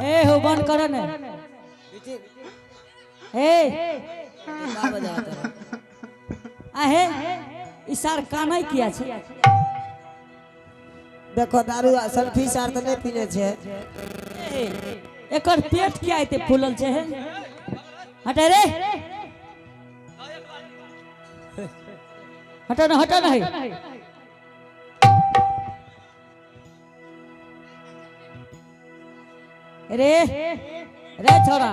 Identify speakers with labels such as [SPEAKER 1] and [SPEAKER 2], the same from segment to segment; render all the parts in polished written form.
[SPEAKER 1] ए हो बंद कर ने। ए
[SPEAKER 2] का बजावत रहे?
[SPEAKER 1] आहे ई सार कानै किया छै?
[SPEAKER 2] देखो दारू आ सल्फी सार तऽ नहि पीने छै।
[SPEAKER 1] ए, एकर पेट किया एते फूलल छै? हे हटे रे, हटो ना, हटो ना। हे रे रे छोरा,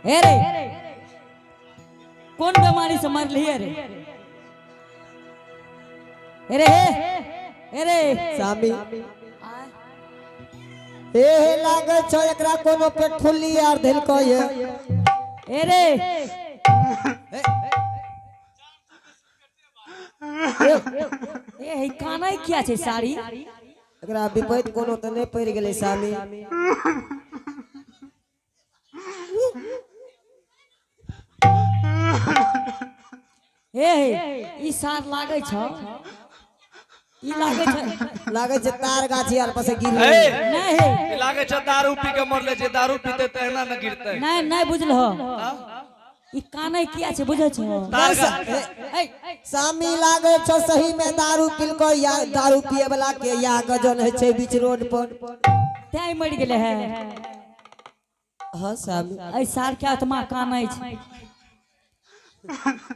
[SPEAKER 1] हे रे, कोन बीमारी से मरली रे? हे रे, हे रे।
[SPEAKER 2] सामी, हे हे, लागै छौ एकरा कोनो पेट फुल्ली आर धेलको ये।
[SPEAKER 1] हे रे। ए हे, कानै किया छै साड़ी?
[SPEAKER 2] एकरा विपैत कोनो तऽ नहि पड़ि गेलै सामी?
[SPEAKER 1] हे हे, ई सार लागै छ, ई लागै छ।
[SPEAKER 2] लागै छै तार गाछी आर पर से गिर
[SPEAKER 3] ए,
[SPEAKER 1] नहीं हे।
[SPEAKER 3] लागै छै दारू पी के मरले छै। दारू पीते तऽ एना न गिरते।
[SPEAKER 1] नहीं नहीं, बुझलहो? ई कानै किया छै, बुझै छो?
[SPEAKER 3] तार गाछ।
[SPEAKER 1] ए।
[SPEAKER 2] सामी, लागै छौ सही में दारू पिलको या दारू पिए वाला के या गजन होइ छै बीच रोड पर।
[SPEAKER 1] तैं मरि गेलै है।
[SPEAKER 2] हाँ सामी।
[SPEAKER 1] एहि सार के आत्मा कानै छै।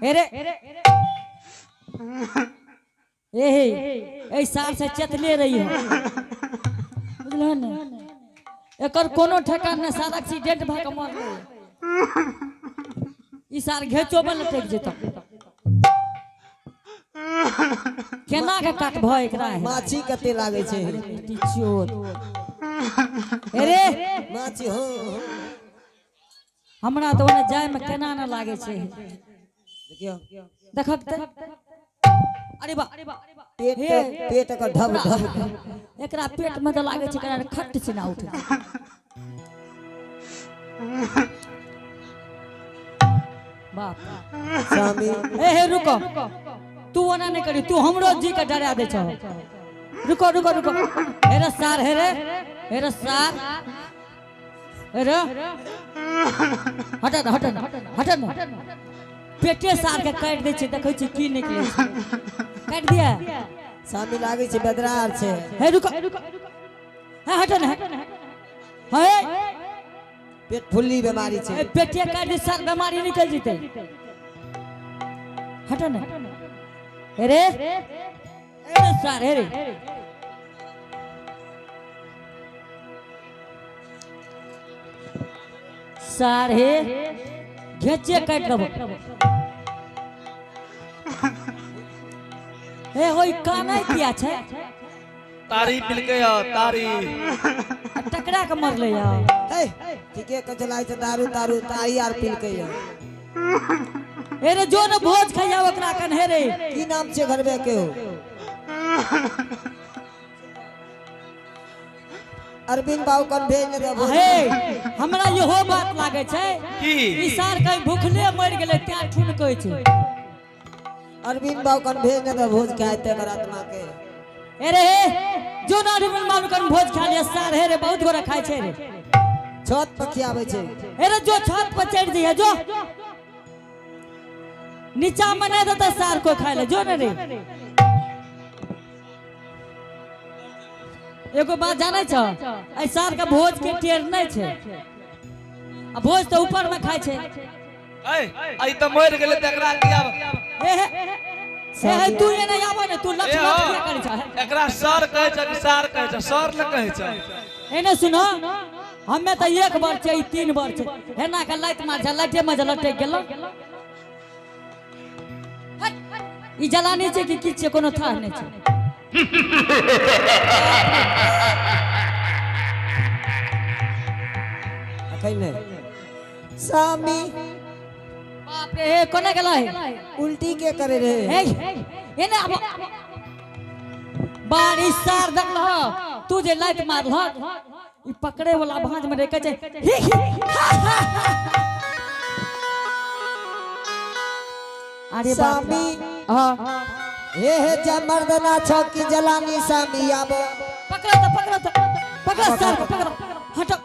[SPEAKER 1] हे रे, ए हे, एहि सार से चेतले रही हो, बुझलहो ने? एकर कोनो ठेकान नहि। सार एक्सीडेंट भऽ के मरलै। ई सार घेचो में लटकि जेतौ। केना के काटबह एकरा हे?
[SPEAKER 2] माछी कते लागै छै।
[SPEAKER 1] चोर, हे रे।
[SPEAKER 2] माछी हो हो।
[SPEAKER 1] हमरा तऽ ओने जाय में केना न लागै छै।
[SPEAKER 2] देखियौ।
[SPEAKER 1] देखक तऽ, अरे बा।
[SPEAKER 2] पेट।
[SPEAKER 1] हे।
[SPEAKER 2] पेट के ढब ढब।
[SPEAKER 1] एकरा पेट में तऽ लागै छै एकरा खट्ट से ना उठे। बाप।
[SPEAKER 2] सामी।
[SPEAKER 1] ए हे, रुको, तू ओना नहि करी, तू हमरो जी के डरा दै छह। रुको रुको रुको। हे रे सार, हे रे, हे रे सार, हे रे, हट हट हट न। पेटे सार के काटि दै छै, देखै छी की निकलै छै। काटि दिया।
[SPEAKER 2] सामी, लागै छै बेदरा आर छै।
[SPEAKER 1] हे रुको, हे हट न, हे।
[SPEAKER 2] पेट फुल्ली बीमारी छै।
[SPEAKER 1] ए, पेटे काटि दे सार, बीमारी निकल जेतै। हट न। हे रे, हे रे सार, हे रे। सार हे, घेचे काटि देबो। हे होई, कानै किया छै?
[SPEAKER 3] तारी पिलकै ह तारी।
[SPEAKER 1] आ टकरा के मरलै या?
[SPEAKER 2] हे, ठीके कहै लागै छै दारू तारू तारी आर पिलकै ये।
[SPEAKER 1] हे रे, जो न भोज खाइया ओकरा कन। हे रे।
[SPEAKER 2] की नाम छै घरबे के हो? अरविंद बाबू कन भेज ने देबो।
[SPEAKER 1] हे, हमरा इहो बात लागै छै।
[SPEAKER 3] की?
[SPEAKER 1] ई सार कहीं भूखले मरि गेलै, तें ठुनकै छै।
[SPEAKER 2] अरविंद बाबू कन भेज ने दे, भोज खाए ते एकर आत्मा के।
[SPEAKER 1] हे रे, हे जो ना अरविंद बाबू कन भोज खा लिया सार। हे रे, बहुत गोरा खाइ छै रे।
[SPEAKER 2] छत पर खियाबै छै।
[SPEAKER 1] हे रे, जो छत पर चढ़ि जइहे, जो नीचा में नहीं देतै सार को खाइ ले। जो ने रे, एगो बात जानै छ? एहि सार के भोज के टेर नहि छै आ भोज तऽ ऊपर में खाइ छै।
[SPEAKER 3] ए, आई तऽ मरि गेलै तऽ एकरा की आब?
[SPEAKER 1] हे हे हे हे, तू एने आबऽ ने, तू लच
[SPEAKER 3] ए
[SPEAKER 1] लच
[SPEAKER 3] हो,
[SPEAKER 1] किया करै छ?
[SPEAKER 3] एकरा सर कहै छै कि सार कहै छै? सर ने कहै छै।
[SPEAKER 1] एने सुनो, हमे तऽ एक बार छै, ई तीन बार छै। एना के लाइट मार छै, लाइटे में जे लटकि गेलो। हट, ई जलानी छै कि की छै, कोनो थाह नहि छै।
[SPEAKER 2] अखन नहि सामी।
[SPEAKER 1] बाप रे, हे कोना गेलै?
[SPEAKER 2] उल्टी के करे रहे?
[SPEAKER 1] हे, एने आब। बारिश सार देखलह तू जे लाइट मारलह, ई पकड़े वाला भांज में रहे छै, ही ही हा, हा, हा। अरे बाप रे।
[SPEAKER 2] सामी।
[SPEAKER 1] हाँ।
[SPEAKER 2] हे हे, जा मर्दना छौ की जलानी सामी, आबो।
[SPEAKER 1] पकड़ो तो, पकड़ो तो, पकड़ो। पकड़ सर पकड़, हटो।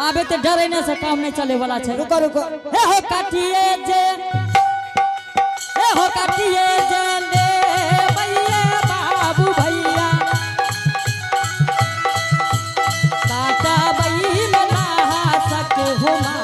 [SPEAKER 1] आबे ते डरे ने से काम नहीं चले वाला छै।
[SPEAKER 2] रुको रुको।
[SPEAKER 1] हे हो काटिए जे, हे हो काटिए जे ले भैया बाबू भैया, काटा बई में नहा सक हुमा।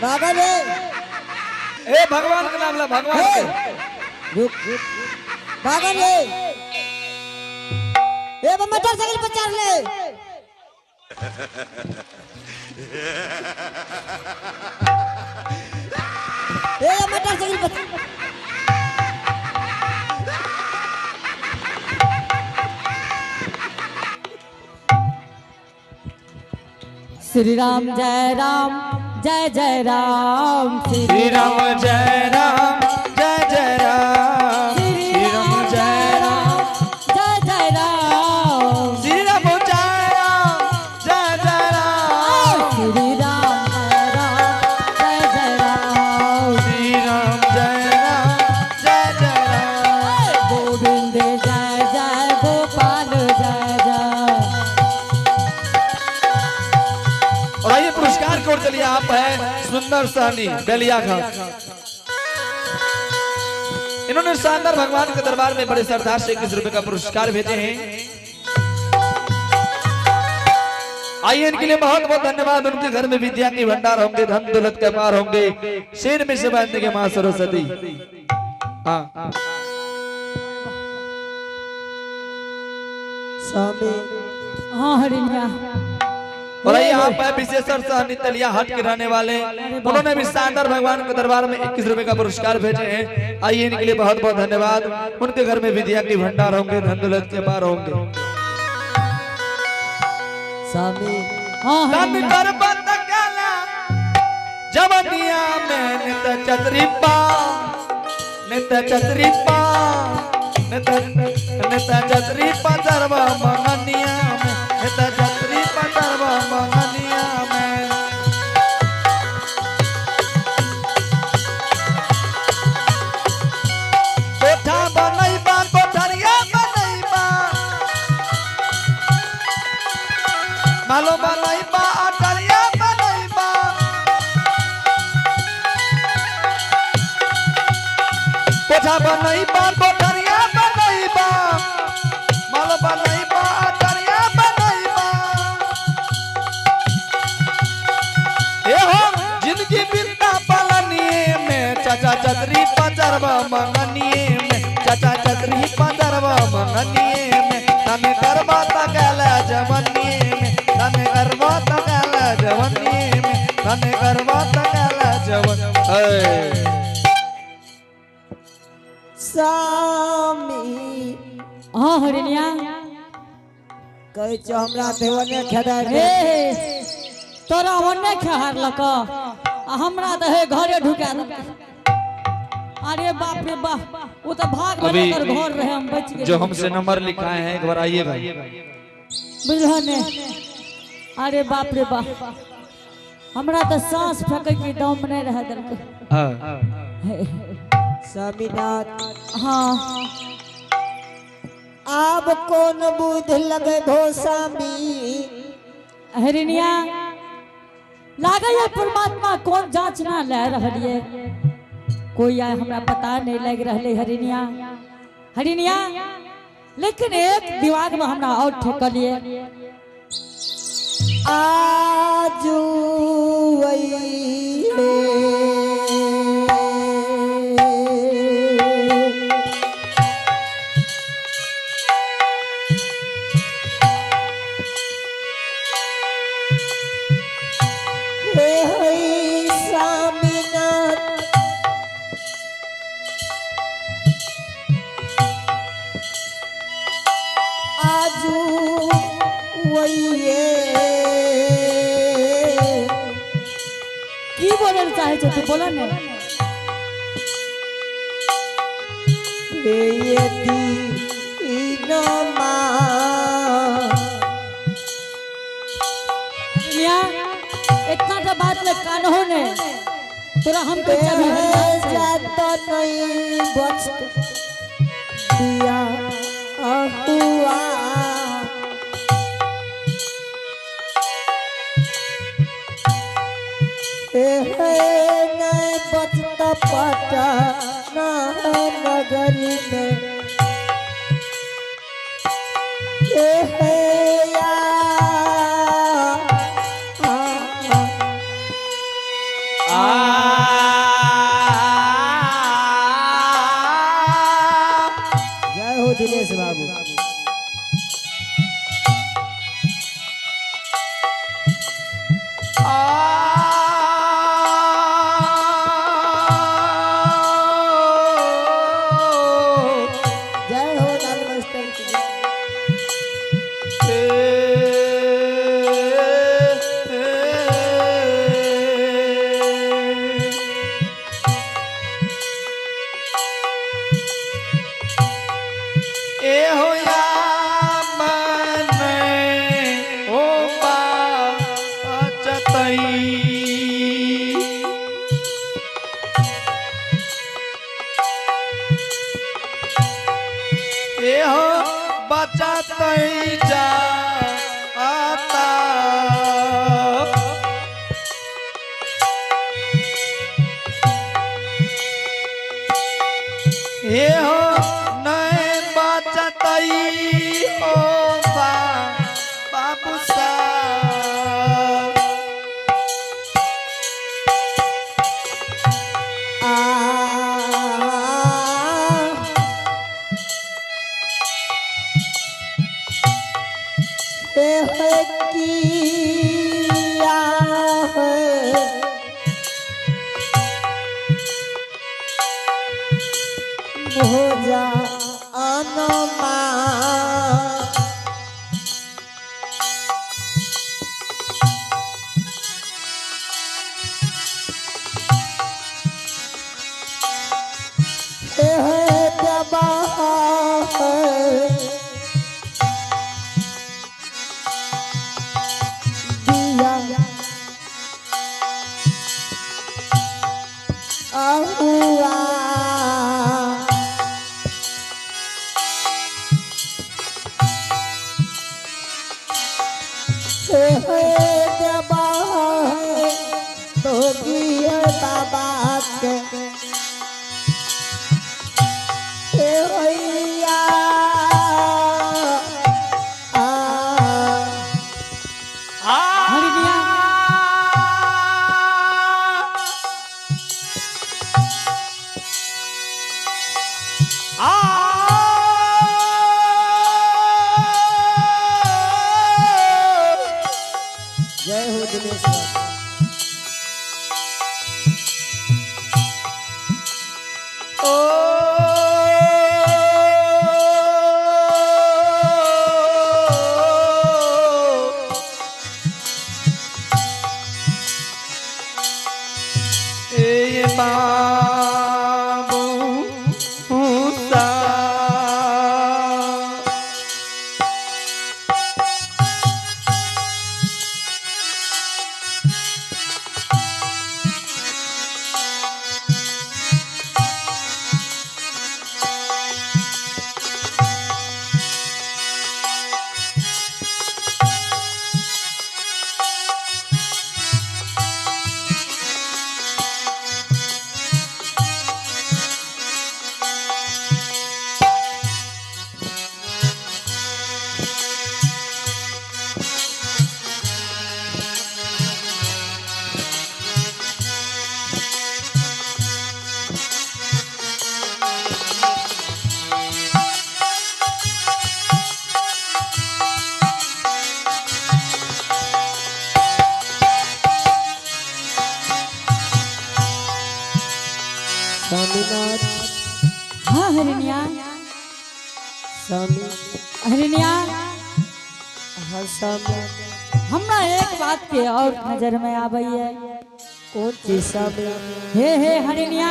[SPEAKER 2] बाबा रे।
[SPEAKER 3] ए भगवान के नाम ला, भगवान
[SPEAKER 2] हे
[SPEAKER 3] के।
[SPEAKER 2] रुक बाबा रे, ए बा मोटरसाइकिल पर चढ़ ले। ए मोटरसाइकिल पर।
[SPEAKER 1] श्री राम जय राम जय जय राम,
[SPEAKER 3] श्री राम जय राम जय जय राम, श्री राम जय राम
[SPEAKER 1] जय जय राम,
[SPEAKER 3] श्री राम जय राम जय जय राम,
[SPEAKER 1] श्री राम जय राम जय जय राम,
[SPEAKER 3] श्री राम जय राम जय जय राम,
[SPEAKER 1] गोविंद जय जय गोपाल जय जय।
[SPEAKER 3] और आइए पुरस्कार को चलिए, आप है सुंदर सहनी बेलिया घाट। इन्होंने शानदार भगवान के दरबार में बड़े सरदार से 21 रुपए का पुरस्कार भेजे हैं। आइए इनके लिए बहुत बहुत धन्यवाद। उनके घर में विद्या के भंडार होंगे, धन दौलत के पार होंगे, शेर में से बांधने के मां सरस्वती। हाँ
[SPEAKER 2] स्वामी।
[SPEAKER 1] हाँ हरिणिया।
[SPEAKER 3] और यहाँ पर विशेषर सहनी तलिया हट के रहने वाले, उन्होंने भी शानदार भगवान के दरबार में 21 रुपए का पुरस्कार भेजे हैं। आइए इनके लिए बहुत बहुत धन्यवाद। उनके घर में विद्या के भंडार होंगे, धन दौलत के पार होंगे।
[SPEAKER 2] स्वामी।
[SPEAKER 1] हाँ
[SPEAKER 3] तन
[SPEAKER 1] हरिणिया।
[SPEAKER 3] कर बंद काला जवनिया में नित चतरी पा, नित चतरी पा, नित नित चतरी पा चरवा मंगनिया में, नित चतरी पा चरवा मंगनिया में। कोठा बनैबा कोठरिया बनैबा, मालो बनैबा अटरिया बनैबा, कोठा बनैबा कोठरिया बनैबा, मालो बनैबा अटरिया बनैबा। ए हो जिंदगी बिता पलनिए में, चाचा चतरी पचरवा मंगनिए में, चाचा चतरी पचरवा मंगनिए में, तने करवा तकल जवनिए में, तने करवा तकल जवनिए में, तने करवा तकल जवन। ए
[SPEAKER 2] सा
[SPEAKER 1] हाँ हरिणिया।
[SPEAKER 2] कहै छौ हमरा तऽ ओने खेदारि
[SPEAKER 1] हे
[SPEAKER 2] देलकै।
[SPEAKER 1] हे, तोरा ओने खेहारलक आ हमरा तऽ हे घरे ढुका देलकै। अरे बाप रे बाप, ओ तऽ भाग
[SPEAKER 3] अभी
[SPEAKER 1] भेलै, तोर घर रहे, हम बचि
[SPEAKER 3] जो
[SPEAKER 1] गेलियै।
[SPEAKER 3] हमसे नंबर लिखाए हैं, एक बार आइएगा।
[SPEAKER 1] बुझलह ने? अरे बाप रे बाप, हमरा तऽ सांस फेंकै के दम नहि रहै देलकै।
[SPEAKER 3] हाँ।
[SPEAKER 1] हे,
[SPEAKER 2] स्वामीनाथ।
[SPEAKER 1] हाँ।
[SPEAKER 2] आब कोन बुध लगेबो स्वामी?
[SPEAKER 1] हरिणिया, लागैए परमात्मा कोन जांच ना ले रहल ये कोई आय, हमरा पता नहीं लग रहलै हरिणिया। हरिणिया, लेकिन एक दिमाग में हमरा और ठेकलिए।
[SPEAKER 2] आजू रे। हे हई स्वामीनाथ, आजू वही।
[SPEAKER 1] की बोले लए चाहे छौ तू? बोल ने। हरिणिया, इतना टा बात ले कानहो ने तोरा हम तो चाही हरिनाथ से।
[SPEAKER 2] नहीं बचत दिया हुआ। नहीं बचत पटना नगरी में ए हे या आ, आ, जय हो दिनेश बाबू। जय हो लाल मास्टर की।
[SPEAKER 3] ए हो या मन ओ बचतई। ए हो बचतई जा आता। हे हो नहीं बचतई ओ बा बाबू साहब।
[SPEAKER 2] आ ए है किया है भोजा अनमा। ए है दबा है दिया अहुआ। हे हे दबा है तो बाबा के हे होइया आ।
[SPEAKER 1] हरिणिया।
[SPEAKER 2] जय हो दिनेश बाबा। स्वामी।
[SPEAKER 1] हरिणिया।
[SPEAKER 2] हाँ स्वामी।
[SPEAKER 1] हमरा एक बात के और नजर में आबै है।
[SPEAKER 2] कौन चीज स्वामी?
[SPEAKER 1] हे हे हरिणिया,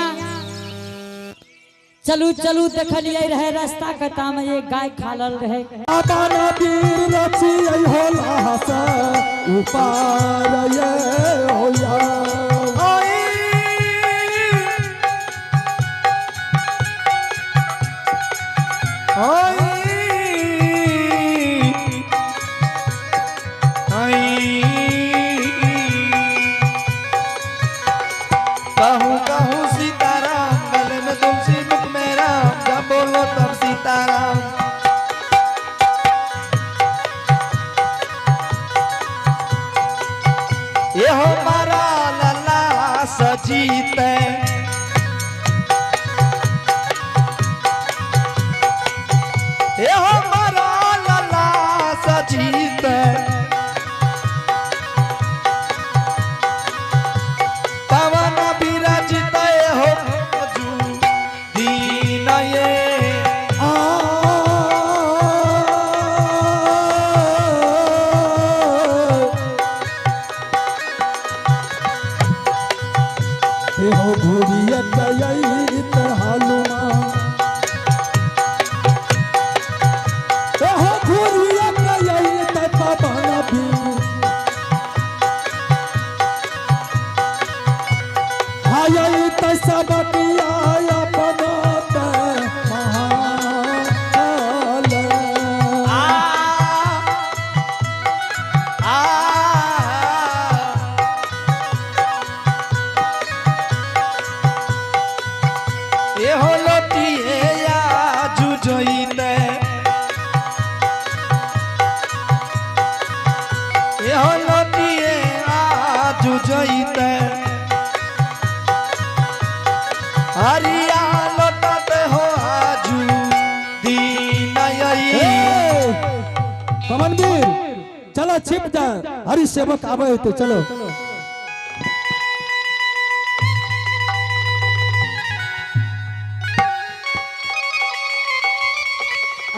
[SPEAKER 1] चलू चलू, देखलिए रहे रास्ता कता में एक गाय खालल रहे।
[SPEAKER 4] पवन वीर रची होला से उपार ये होया।
[SPEAKER 3] आई आई आई कहूँ कहूँ सीताराम, गले में तुलसी मुख में राम, जब बोलो तब सीताराम। ये हमारा लला सजीत, ये हमारा लला सजीत, पवन विराजित हो जू दीन ये।
[SPEAKER 4] आ हे हो भूरियत यइत हनुमान, हे हो भूरियत यइत पवन वीर आयत सबकिया अपन महाल।
[SPEAKER 3] आ आ ए हो लोटिए या जुजइते, ए हो लोटिए आ जुजइते, हरिया लोटते हो आजू दीन यई।
[SPEAKER 4] ए, पवनवीर, चलो छिप जा, हरि सेवक आवे तो चलो।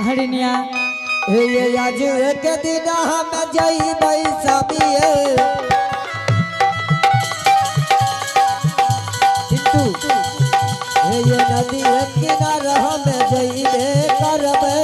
[SPEAKER 1] हरिणिया।
[SPEAKER 2] हे ये आज एक दिन हम जइबै स्वामी, किंतु हे ये नदी किनार हम जइबे करबै।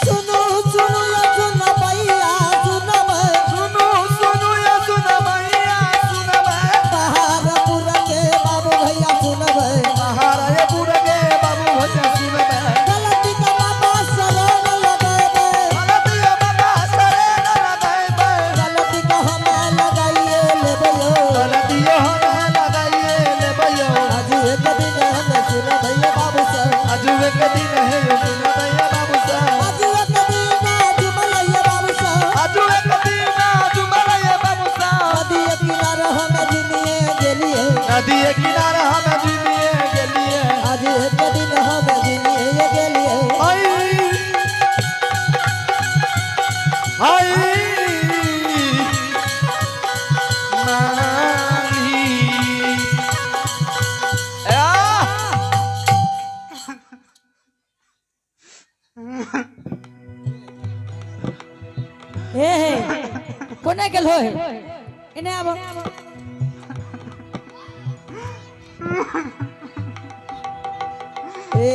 [SPEAKER 2] सुनु सुनु ये सुनबैया सुनबै।
[SPEAKER 3] सुनु सुनु ये सुनबैया सुनबै।
[SPEAKER 2] पहाड़पुर के बाबू भैया सुनबै।
[SPEAKER 3] महाराजपुर के बाबू भैया सुनबै।
[SPEAKER 2] गलती के बाबा शरण लगैबै।
[SPEAKER 3] गलतिया बाबा शरण लगैबै।
[SPEAKER 2] गलती के हम लगाइए लेबै।
[SPEAKER 3] गलतिया हम लगाइए लेबै।
[SPEAKER 2] आज एक दिन हम सुनबैया बाबू से।
[SPEAKER 3] आज एक दिन है यो सुनबैया बाबू सा।
[SPEAKER 2] आज एक दिन जुमलैया बाबू से।
[SPEAKER 3] आज एक दिन जुमलैया बाबू सा।
[SPEAKER 2] नदी किनारे हम जुमिए गेलिए।
[SPEAKER 3] नदी किनारे हम जुमिए गेलिए।
[SPEAKER 2] आज एक दिन हम जुमिए गेलिए।
[SPEAKER 3] आई आई माही आ।
[SPEAKER 1] हे हे, कोने गेल हो? हे एने आबो।
[SPEAKER 2] ए।